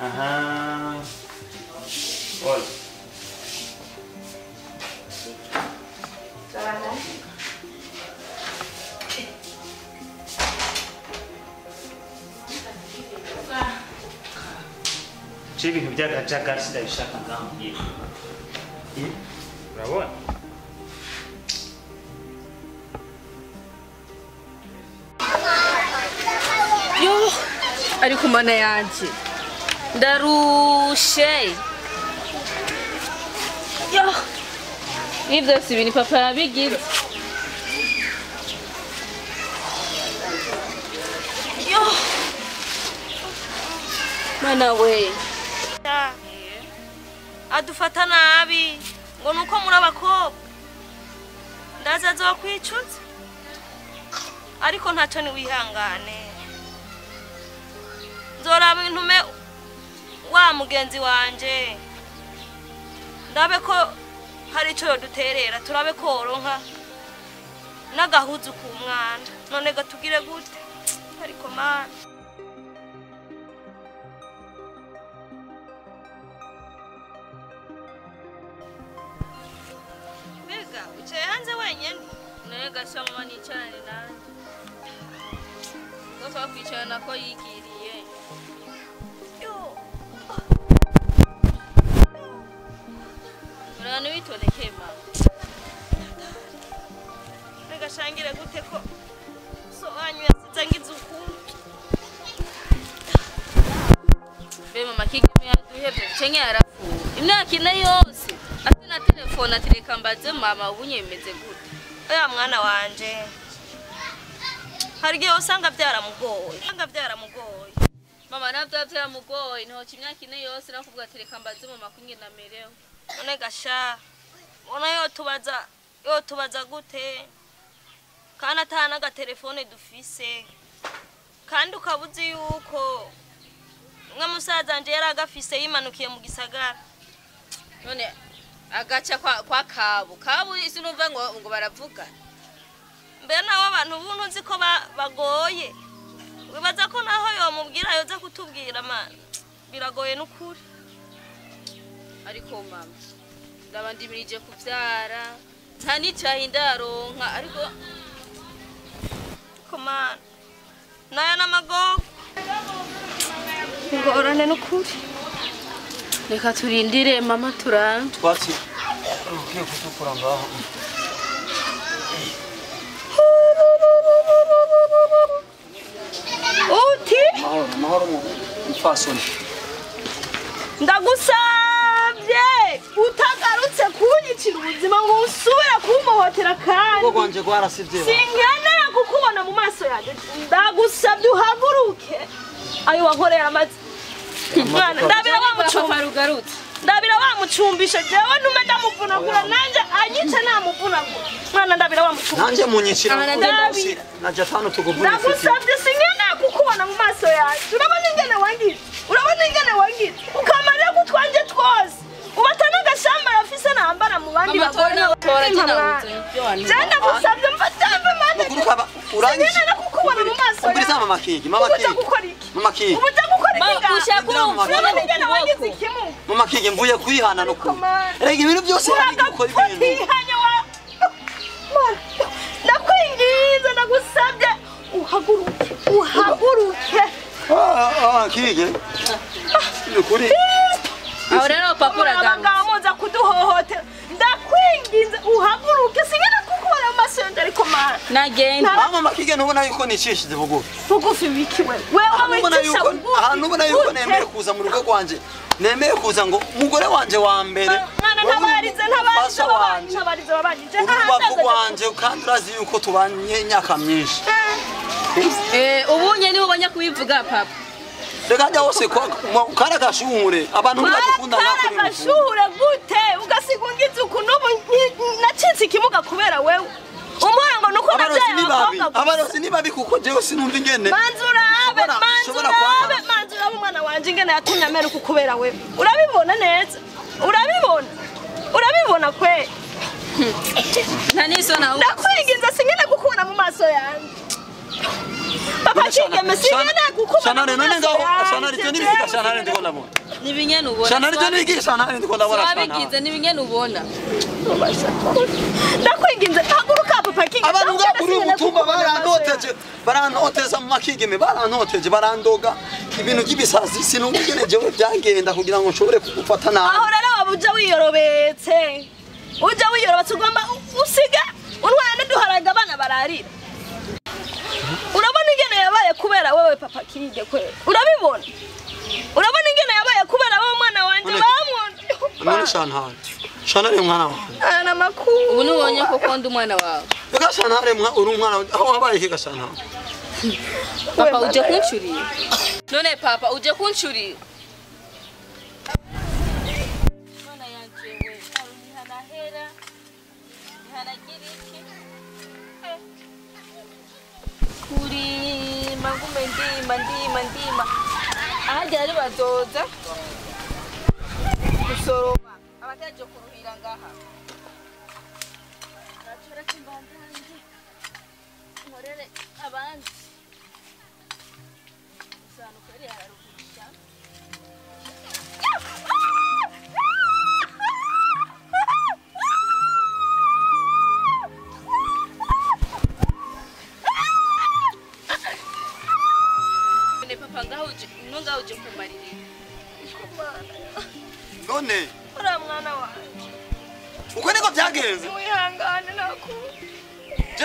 Aha. Ol. Je ibintu by'akajagari sindabishaka ngaho mbwira. Urabona? Yo, ariko mana yanje ndarushe. Yo, ibi byose ibi ni papa yabigize. Yo, mana we. Adufata nabi ngo nuko muri abakobwa ndaza azokwicuza ariko ntacyo niwihangane nzoraba intume wa mugenzi wanje ndabe ko hari icyo yoduterera turabe ko woronka n'agahuzu ku mwana none gatugire gute ariko mana. Mbega wicaye hanze wenyine? Naye gasha mama nicarane nanje. Ko twakwicarana ko yigiriye. Urana witondekeye mama. Reka shangire gute ko so wanyu yasize ngize ukuntu. Be mama Kigeme yaduhevye cenke yarapfuye. Imyaka ine yose ati na telefone ati reka mbaze mama ubunyemeze gute. Oya mwana wanje. Hari igihe usanga byaramugoye. Usanga byaramugoye. Mama navyo byaramugoye ntoki imyaka ine yose nakuvuga ati reka mbaze mama kungena merewe. None gasha ubona yotubaza gute kandi atana agatelefone dufise kandi ukabuzi yuko nka musaza wanje yari agafise yimanukiye mu gisagara. None agaca kwa Kabu. Kabu sinumva ngo baravuga. Mbe nawe abantu buntu nzi ko bagoye. Wibaza ko naho yomubwira yoza kutubwira mana. Biragoye n'ukuri. Ariko mama ndaba ndimirije kuvyara nta n'icayi ndaronka ariko komana naya n'amagogo ngorane n'ukuri. Reka turindire mama turanga. Twatsi ugiye kutukura ngaho. Uti mahoro mahoro mfasoni. Ndagusabye utagarutse kunyicira ubuzima ngo usubire kumuhotera kandi. Ubwo gwanje gwarasivye. Sinkenera kukubona mu maso yanjye. Ndagusabye uhaguruke. Ayo wankoreye amazi. Mwana ndabira wamucumba rugarutse. Ndabira wamucumbisha jewe ntume ndamuvunagura nanje anyice namuvunagura. Mwana ndabira wamucumbisha. Nanje munyicira naje atano tuguvuna. Ndagusabye sinkenera kukubona mu maso yanjye. Urabona ingene wangize. Urabona ingene wangize. Ukamara gutwanje twose. Ubatana gashamba yafise nambara mu bandi bagore. Jenda gusabye mfatambe mande. Urangije. Sinkenera kukubona mu maso yanjye. Umviriza mama Kigi, mama Kigi. Ubuja gukora iki? Mama Kigi. Ubuja gukora iki? Ushaka urabona ingene wangize ikimu. Mama Kigi mvuye kwihana no ku. Erega ibintu byose hari gukora ibintu. Kwihanya wa. Ndakwinginze ndagusabye uhaguruke. Uhaguruke. Kigi. Nukuri. Aho rero papa uraganga. Muza kuduhohotera. Ndakwinginze uhaguruke sinkenera kukubona mu maso yanjye ariko mana. Nagenda. Mama Kigi ntubona yuko nicishije bugufi. Bugufi biki wewe? Wewe wicisha bugufi. Ahantu ubona yuko nemeye kuza mu rugo rwanje. Nemeye kuza ngo umugore wanje wa mbere. Mwana ntabarize ntabarize babanyi ntabarize babanyi. Urubavu rwanje kandi urazi yuko tubanye imyaka myinshi. Ubunye niho ubonye kubivuga papa. Reka njya hose kara gashuhure abantu ntibadukunda nakuri. Kara gashuhure gute ugasiga ungize uku n'ubu nacitse ikimuga kubera wewe. Umwana ngo nuko navyaye abakobwa. Abarozi ni babi kuko jewe sinumva ingene. Manzurabe manzurabe manzurabe umwana wanje ingene yatumye amera uku kubera wewe. Urabibona neza. Urabibona. Urabibona kwe. Nta nisona. Ndakwinginze singene kukubona mu maso yanjye. Papa Kigeme singene kukubona. Shanare none ngaho Shanare cyo nibiga Shanare ndiko ndabona. Nibinyene ubona. Shanare cyo nibiga Shanare ndiko ndabona. Wabigize nibinyene ubona. Ndakwinginze haguruka papa Kigeme. Abantu ngakuri umutumba barantoteje barantoteza mu Makigeme barantoteje barandoga ibintu by'ibisazi sinumva ingene jewe byagenda kugira ngo nshobore kugufata nabi. Aho rero wabuja wiyorobetse. Uja wiyorobetse ugomba usiga unwana n'uduharaga abana bararira. Urabona ingene yabaye kubera wewe papa Kige kwe. Urabibona? Urabona ingene yabaye kubera wewe mwana wanje bamwona. None Shantare. Shantare mwana wawe. Ana makuru. Ubu nubonye ko konda umwana wawe. Reka Shantare uri umwana aho wabaye iki Shantare? Papa uje kuncurira. None papa uje kuncurira. Mwana yanje we, ntihanahera. Ntihanagira iki. Kurima ngume ndima ndima ndima. Ahajya ari bazoza gusoroma abataje kuruhira ngaha. Natura kimbandanje. Nkorere abandi. Usano kweri hararuhisha.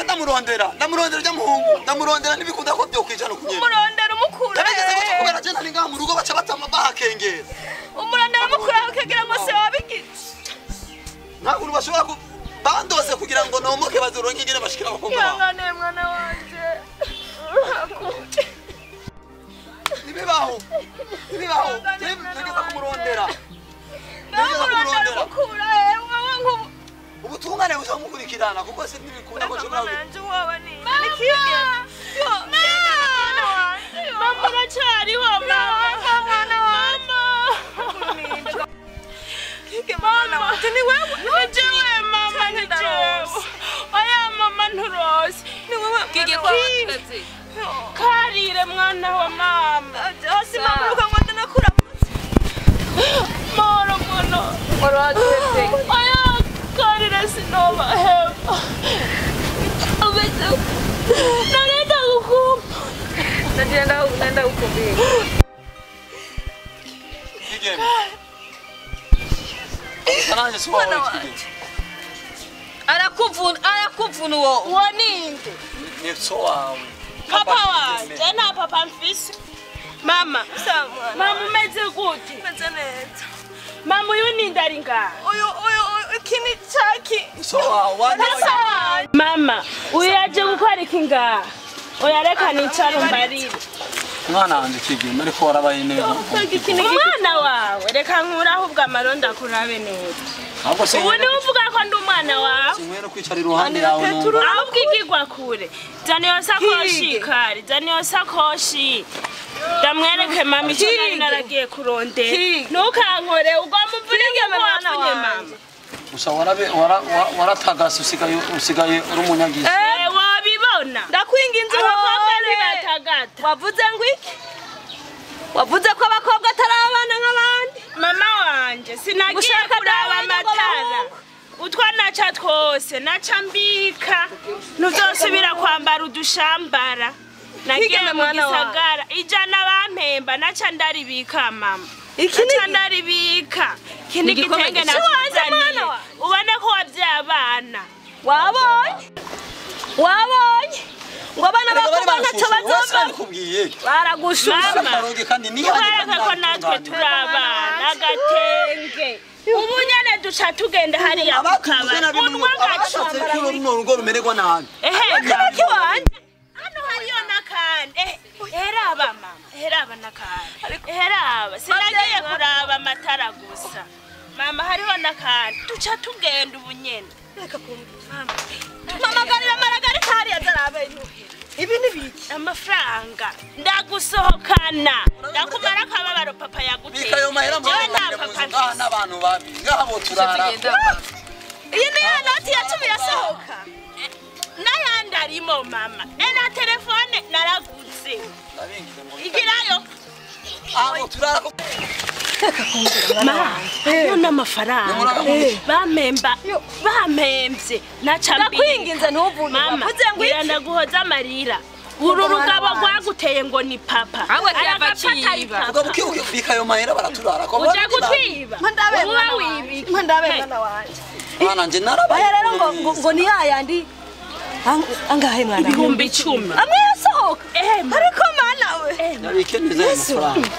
Je ndamurondera ndamurondera rya muhungu ndamurondera nibikunda ko byokwijana kunyene umurondera umukura ndabigeze ko kubera je ntari ngaha mu rugo baca batama bahakengera umurondera umukura akegera ngo se wabigize ntabwo bashobora ku bandose kugira ngo nomoke bazoronke ingene bashikira abakobwa bawe ihangane mwana wanje nibibaho nibibaho ntegeza kumurondera ndamurondera umukura wowe nkubu ubutungane buzamukurikirana kuko si ntibikunda ko nshobora mama uracyariho mama mwana mama mama ni wewe ni jewe mama ni jewe oya mama nturose ni wewe Kige kwa wakazi karire mwana wa mama hasi mama uruka ngo ndanakuramutse moro mwana Uraduheze oya karire sinova hema ubeze narenda gukumba ndagenda ndenda gukumbira Kigeme Sananje si wawe Kigeme arakuvuna arakuvuna uwo uwo ninde ni so wawe papa wanje nta papa mfise mama mama umeze gute meze neza mama uyu ninde ari ngaha uyu uyu iki ni caki so wawe mama uyu yaje gukora iki ngaha oya reka nicare umbarire mwana wanje Kigeme ariko warabaye neza umwana wawe reka nkure ahubwo amaronda kurabe neza ahubwo se ubu niwe uvuga ko ndi umwana wawe sinywera kwicara iruhande yawe numva ahubwo igigwa kure zana iyo sakoshi kari zana iyo sakoshi ndamwereke mama icyo nari naragiye kurondera ntukankore ugomba umvunike ko wapfunye mama gusa warabe waratagase usigaye usigaye uri umunyagizi wabibona ndakwinginze abakobwa uhore ntibatagata wavuze ngo iki wavuze ko abakobwa atari abana nk'abandi mama wanje sinagiye Gushaka kuraba dawe ngo amatara abahungu. utwo naca twose naca mbika ntuzosubira kwambara udushambara nagiye Kigeme mu mwana wanje. gisagara ijana bampemba naca ndaribika mama Iki ni naca ndaribika iki ni Igikombe igitenge gishasha. Wanje mwana nakuzaniye wanje. ubone ko wabyaye abana wabonye wabonye ngo abana Erega bari bakobwa ntacyo banshushe, wese bazova abikubwiye baragushusha Mama. akaroge kandi nihange twereke ko natwe turi abana agatenge ubu nyene duca tugenda hariya ku abatuvuze kabari nabi unwa abashatse agacupa ko runo rugo rumererwa nabi ehe akabaki wanje hano hariyo n'akandi heraba mama heraba n'akandi heraba sinagiye kuraba amatara gusa mama hariho n'akandi duca tugenda ubu nyene mpamagarira maragarita hariya zarabe ibi ni biki amafaranga ndagusohokana ndakumara akababaro papa yaguteye bika ayo mahera Jewe nta mu papa nzu ngaha mfise. n'abantu babi ngaha bo turara tugenda iyi ni ya noti ya 10 yasohoka n'ayandi arimo mama na telefone naraguze ndabingize ngo igirayo abo turara ko ma hariyo n'amafaranga bampemba bampemvye naca ndakwinginze ntuvuge mama wavuze ngo iki ndaguhoza amarira uru rugabo rwaguteye ngo ni papa Ahubwo kirava Aragafata ari ciba. papa. ubwo bukibuke bika ayo mahera baraturara ko uja gutwiba mpandabe uba mwana wanje wibika mpandabe mwana wanje mwana nje narabaye aya rero ngo ni yayandi angahe mwana 10,000 amwe yasohoka Eh, mama. ariko mana we nabike neza ayo mafaranga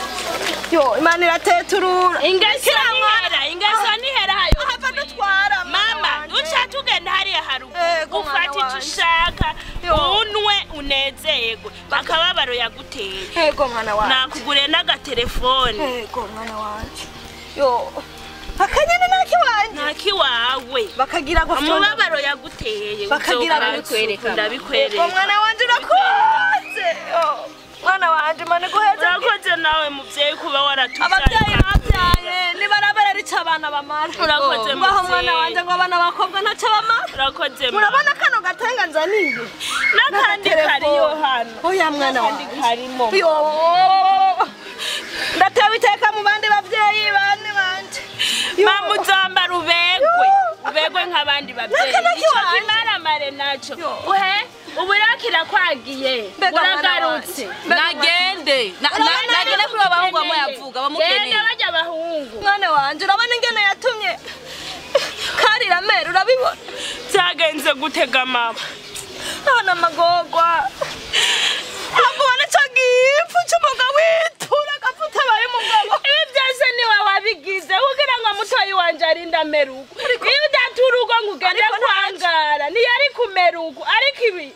yo imana irateturura ingeso nihera ingeso nihera hayo ahava dutwara mama duca tugenda hariya haruguru Ego, mwana ufata icyo wanje. ushaka Yo. unwe unezerwe akababaro yaguteye ego mwana wanje nakuguriye n'agatelefone ego mwana wanje yo akanyana nakiwanje ntakiwawe bakagira ngo umubabaro yaguteye Bakagira ndabikwereka. ndabikwereka Ego mwana wanje urakoze Yo, mwana wanje mane guheza urakoze nawe mubyeyi kuba waratubyaye ababyeyi babyaye nibarabara rica abana bamara Urakoze, Mbaho muvyeyi. mwana wanje ngo abana bakobwa ntacyo bamara urakoze mama. murabona kano gatenga nzaniye n'akandi kariyo hano oya mwana n'akandi wanje karimo yo ndatewe iteka mu bandi bavyeyi bane banje Yo. mama uzambara ubegwe ubegwe nk'abandi babyeyi Naka naki icyo wanje. kimaramare naco Yo. uhe ubu rero kirakwagiye Mbega mwana uragarutse wanje. nagende nagende kuri abahungu bamwe yavuga bamukeneye genda bajya abahungu mwana wanje urabona ingene yatumye karira mera urabibona byagenze gutega mama Abana magogwa. Ntabwo cyo gipfu cy'umugabo witura agapfa utabaye umugabo. Ibi byose ni wowe wabigize kugira ngo mutoyi wanje arinde amera uko. Iyo udatura urugo ngo ugende kwangara ntiyari kumera uko, ariko ibi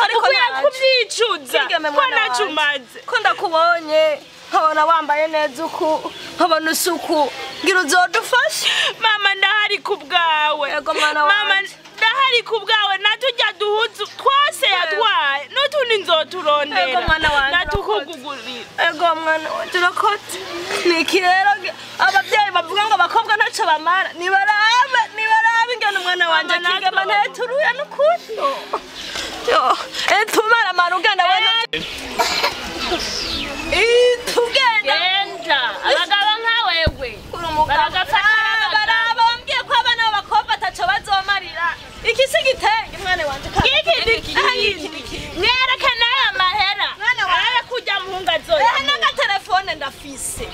ariko ukwiye kubyicuza ko ntacyo umaze. Ko ndakubonye nkabona wambaye neza uku, nkabona isuku, ngira uzodufashe. Mama ndahari ku bwawe. Yego mwana Mama wanje. ndahari ku bwawe, natujya duhuzu twose yatwaye n'utundi nzoturondera. Yego mwana wanje, natukugugurira. Ego mwana wanje urakotse. Niki rero ababyeyi bavuga ngo abakobwa ntacyo bamara, nibarabe nibarabe ingene umwana wanje Mama, kigema natwe- nteturuye n'ukuri. Yo, tumara amara ugenda we. Tugenda. Genda abagabo nka wewe Uri umugabo. Baragafata abagabo. Baraba bambwiye ko abana b'abakobwa ataco bazomarira. Iki si igitenge mwana wanje. Iki Aha, ni iki ni ikindi. ikindi. Mwereke nayo amahera Mwana wanje. arabe kujya muhungu azoya. Ehe n'agatelefone ndafise.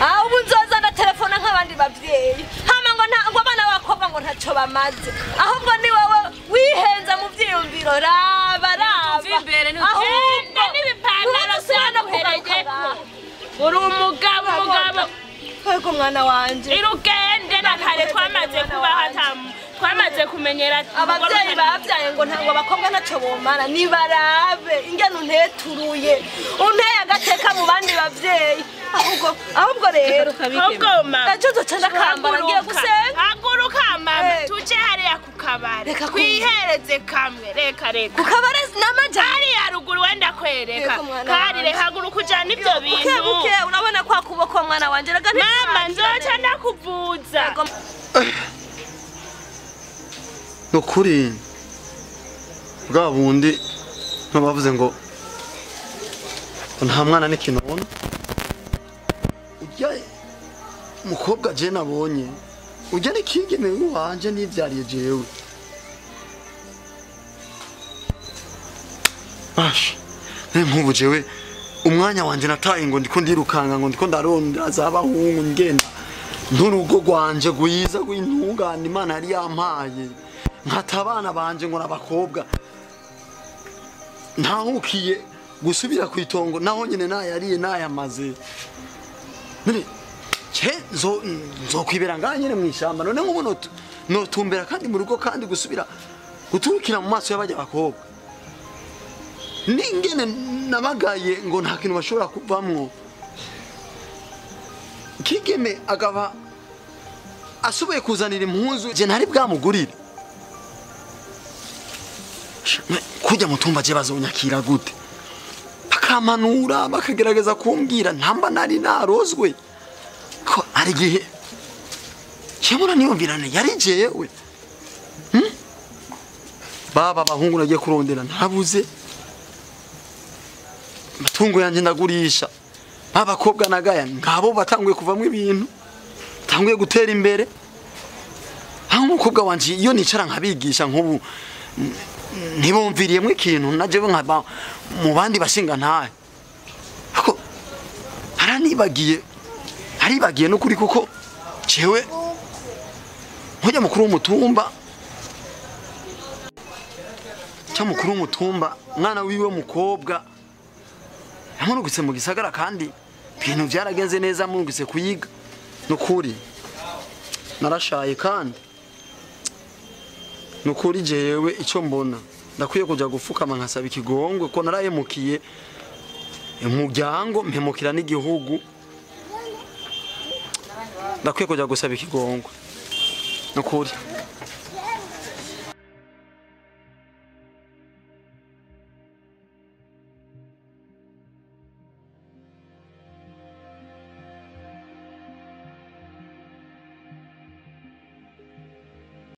Ah, ubu nzoza ndatelefona nk'abandi bavyeyi. Hama ngo nta ngo abana b'abakobwa ngo ntaco bamaze. Ahubwo ni wowe wihenze mu vyiyumviro. Raba raba. Tuve imbere, ni Ahubwo Genda n'ibipantaro ntuzosubira no kugaruka byaguhereyeko. ngaha. Uri umugabo umugabo. Ego mwana wanje. Irugende na kare twamaze kubaho atamu twamaze kumenyera Abavyeyi babyaye ngo ntabwo abakobwa ntacyo bomara, nibarabe ingene unteturuye unteye agateka mu bandi bavyeyi. Ahubwo ahubwo rero ahubwo mama ejo nzoca ndakambara ngiye gusenga. Haguruka mama Eh. tuje hariya ku kabare Reka twihereze kamwe reka reka Ku kabare n'amaja hariya ruguru wenda kwereka Yego, mwana karire wanje. haguruka ujana ivyo buke bintu buke urabona kwa kuboko mwana wanje rega mama nzoca ndakuvuza. Yego. Nukuri bwa bundi ntubavuze ngo nta mwana n'ikinono. Ujya mukobwa je nabonye ujya n'ikigeme wanje nivyariye jewe. Basha nkubu jewe umwanya wanje nataye ngo ndiko ndirukanga ngo ndiko ndarondera zabahungu ngenda nturugo rwanje gwiza gwintungane Imana yari yampaye, nkata abana banje ngo nabakobwa ntahukiye gusubira ku itongo naho nyine nayariye nayamaze. None ce nzokwibera ngaha nyine mu ishyamba none nk'ubu notumbera kandi mu rugo kandi gusubira guturukira mu maso y'abajya bakobwa ningene nabagaye ngo nta kintu bashobora kuvamwo. Kigeme akaba asubiye kuzanira impuzu je ntari bwamugurire. Kujya mutumba je bazonyakira gute? Bakampanura bakagerageza kumbwira ntamba nari narozwe ko ari gihe cyemura niyumvirane yari jewe. Baba bahungu nagiye kurondera ntabuze matungo yanje ndagurisha. Abakobwa nagaya ngabo batanguye kuvamwe ibintu batanguye gutera imbere. Aho umukobwa wanje iyo nicara nkabigisha nkubu ntibumviriyemwe ikintu naje nkaba mu bandi bashinga ntahe. Ako aranibagiye aribagiye no kuri kuko jewe nkujya mukuru w'umutumba cya mukuru w'umutumba mwana wiwe mukobwa yamurugutse mu gisagara kandi ibintu byaragenze neza murugutse kuyiga nukuri narashaye kandi nukuri jewe icyo mbona ndakwiye kujya gufukama nkasaba ikigongwe ko narahemukiye umuryango mpemukira n'igihugu. Ndakwiye kujya gusaba ikigongwe nukuri.